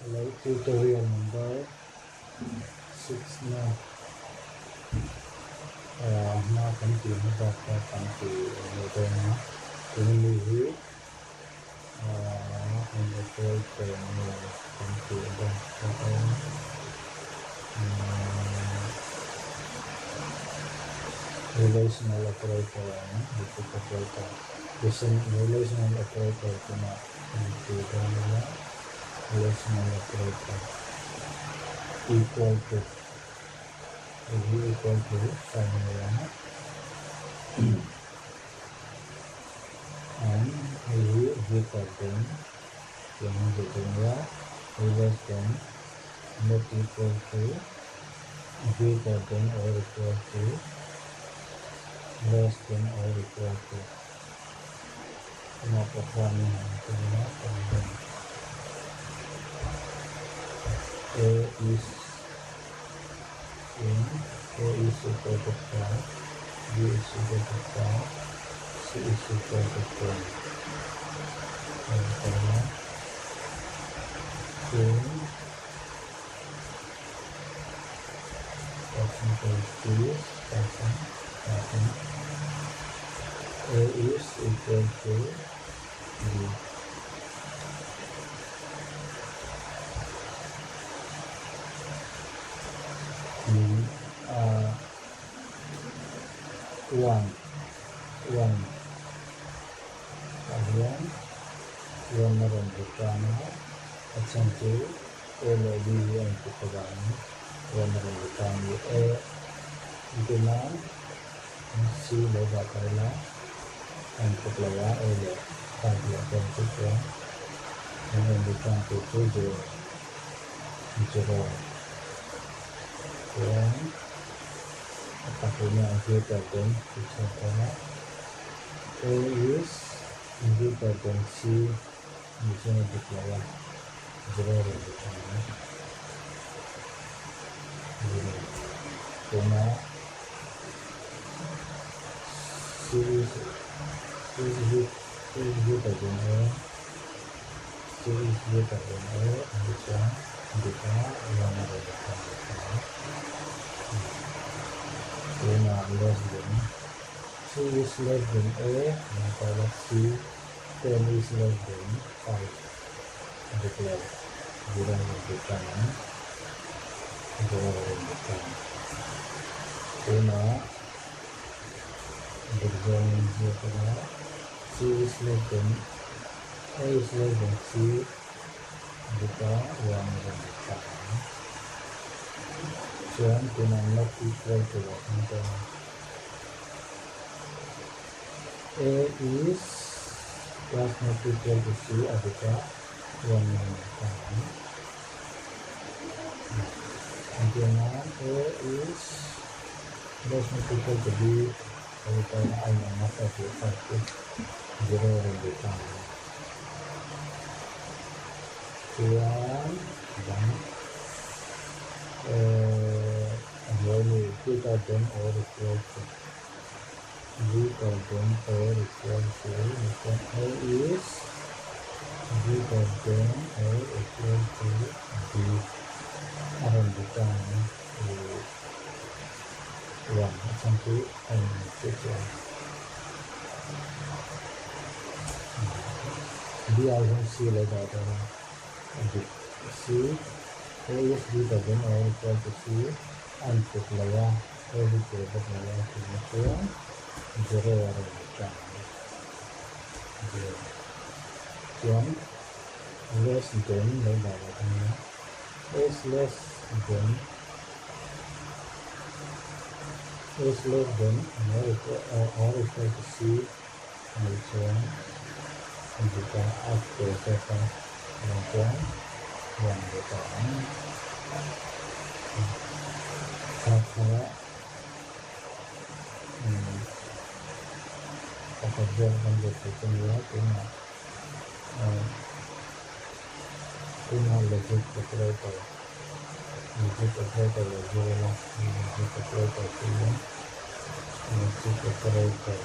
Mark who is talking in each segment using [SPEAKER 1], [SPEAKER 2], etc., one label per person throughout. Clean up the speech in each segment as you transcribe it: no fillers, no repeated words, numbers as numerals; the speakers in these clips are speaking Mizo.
[SPEAKER 1] Hello, tutorial number 6 na hma kan tih hma bak kha kan ti leh dawn a, tuna mi hi an operator nge kan tih bak kha relational operator ang logic operator relational operator tunah kan ti dawn ila relational operator equal to hei hi equal to sign a nei a and hei hi greater than tih ang zir tur a nia hei less than not equal to greater than or equal to less than or equal to Tunah pawh khuanin han ti ila kan A is in A is equal to 5 B is equal to 5 C is equal to 10 hei ta ila tin percentage is percent percent A is equal to B. One one tah hian one a rawn return a a chhan chu A leh B hi a input avangin one a rawn return a ni. A entirna C lo dah ta ila a input lo a, A leh 5 leh 10 chu chuan an rawn return tur chu 0 0 chuan a pahnihna greater than tih chhuak dawn a, A is greater than C nih chuan a dik lo a, 0 rawn return ang 0 tuna C is C is C is greater than A C is greater than A nih chuan a dik a, 1 a rawn return leh ta a, tuna less than C is less than A nih ta C 10 is less than 5 a dik lo 0 a rawn return ang 0 a rawn return tunah dik zawngin ziak ila C is less than A is less than C a dik a 1 a rawn return ang chuan tunah not equal to ah kan dawn a. A is plus not equal to C a dik a, 1 a rawn return ang. Engtirnan A is less not equal to B a return a, a inang a 5 leh 5 chu 0 a rawn return ang. Chuan dang a hnuai mi greater than or equal to greater than or equal to nih chuan A is greater than or equal to B a rawn return ang ih 1 a chhan chu a inang chiah chiah a B ai hian C lo dah dawn a a dik C A is greater than or equal to C a input lo a A hi tel bawk lo a tihna chuan 0 a rawn return ang 0 chuan less than lo dah leh dawn a is less than is less than or equal or equal to C anih chuan a dik a a tel zawk a anih chuan 1 leh ta ang kha kha pakhat zawk kan zir tur chu a ni a tunah tunah logic operator logic operator lo zir ila logic operator tiin logic operator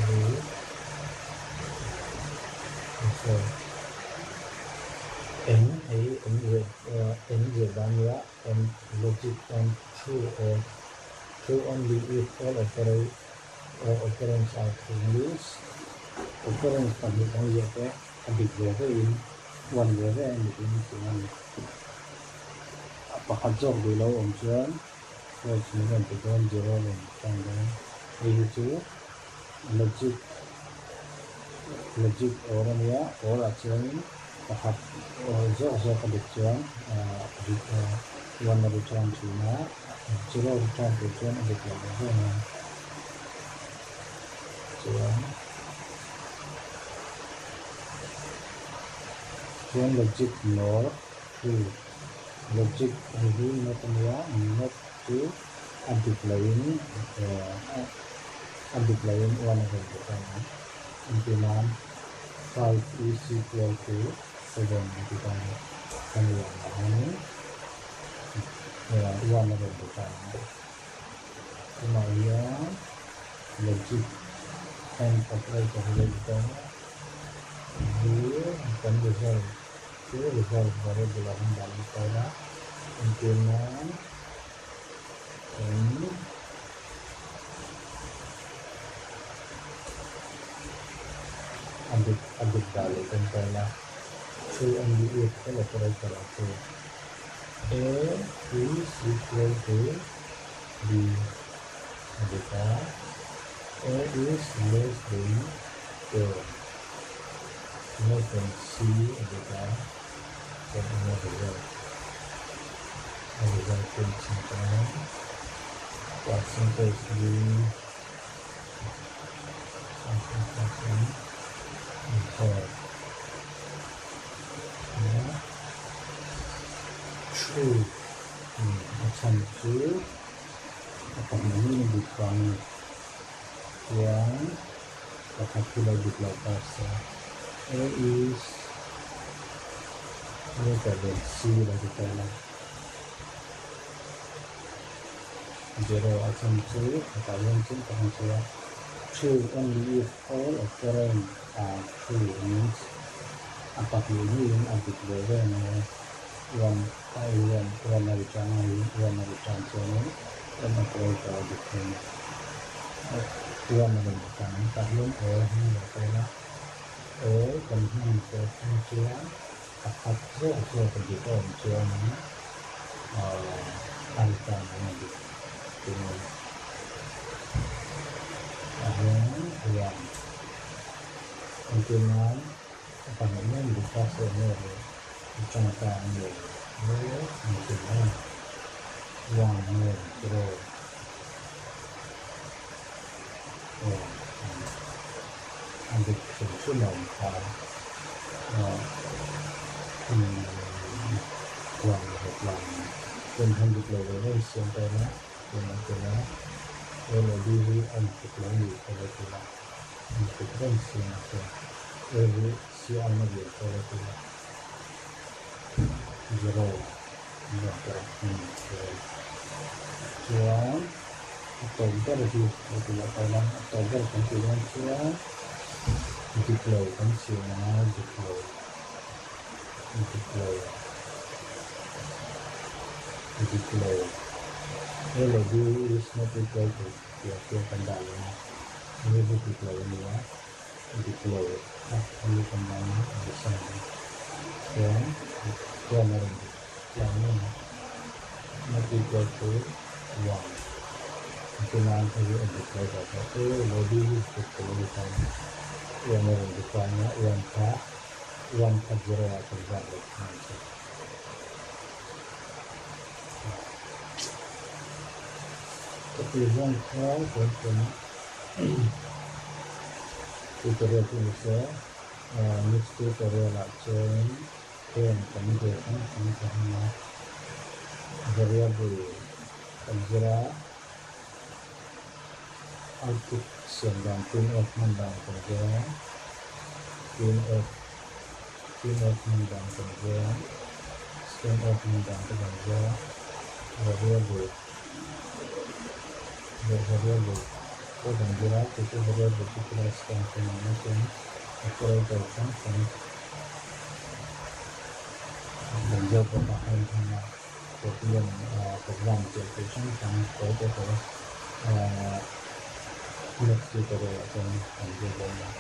[SPEAKER 1] hi. Eng hei eng ziah eng ziah dan nia and logic and true or true only if all operate operands are true means operands pahnih kan ziah te a dik ve ve in one ve ve a dik in tih a ni. A pakhat zawk duh lo awm chuan false min rawn ti dawn zero a rawn return dawn. Hei hi chu logic logic or a nia or ah chuanin pakhat zawk zawk a dik chuan one a return thin a zero return tur chuan a dik loh ve ve mai chuan chuan logic nor true logic hei hi not a nia not chu a dik loin a dik loin one a rawn return ang entirnan 5 is equal to 7 a ti dawn a hemi ang ah hianin one a rawn return ang tunah hian logic and operator hi lo ti dawn a hi kan result chu result variable ah hian dah lut dawn a entirnan eng a dik a dik dah leh dawn ta ila true only if all operator ah true a is equal to b a dik a a is less than a less than c a dik a chuan eng nge result a result print chhin chuan percentage d percentage in result true a chhan chu a pahnih hi a dik vang a ni chuan pakhat hi lo dik lo ta se a is greater than c lo ti ta ila zero a chhan chu hetah hian chu ka han sawi a true only if all operand are true means a pahnih hnihin a dik ve ve mai a one a hian one a return a hi one a return chuanin an operator a dik thei a one a rawn return ang tah hian or a hmang leh ta ila or kan hman tawh thung chuan pakhat zawk zawk a dik a awm chuanin a return ang a dik tih a ni tah hian one entir nan a pahnih nen dik ta se nge leh return ta ang nge leh engkim a ni one nge zero one a dik hrim hrim a awm kha one reply chuan han dik lo ve ve siam ta ila chuan an ti la A leh B hi a intluk lo ni ka lo ti la intluk reng siam a che A hi C aina lian ka lo ti la zero an rawn ti a zero chuan a tawp ber hi lo ti leh ta ila a tawp ber kan tih dawn chuan dik lo kan siam ang a dik lo dik lo dik lo A leh B is not equal to tih ah chuan kan dah leh a hei hi dik lo a ni a dik lo a hei kan dah ang a design a chuan chuan a rawn dik tlang mai a not equal to one tunah hei hi a dik lo dah tawh A leh B hi dik lo a ni ta a one a rawn define a one kha one kha zero ah kan zat leh thung ang che. Ka tih zawng kha tun tum tutorial chu ni se next tutorial ah chuan heng kan zir hrang hrang ta hmang a variable kan zir a output siam dan printf hman dan kan zir a printf printf hman dan kan zir a scanf hman dan te kan zir a variable leh variable pawh kan zir a chu chu variable chu khilai scan thei ang a chuan operator hrang hrang. Kan ziak bawk a hei hmuna problem ah program tih tur hrang hrang tawi te te ah next tutorial ah chuan kan ziak dawn a.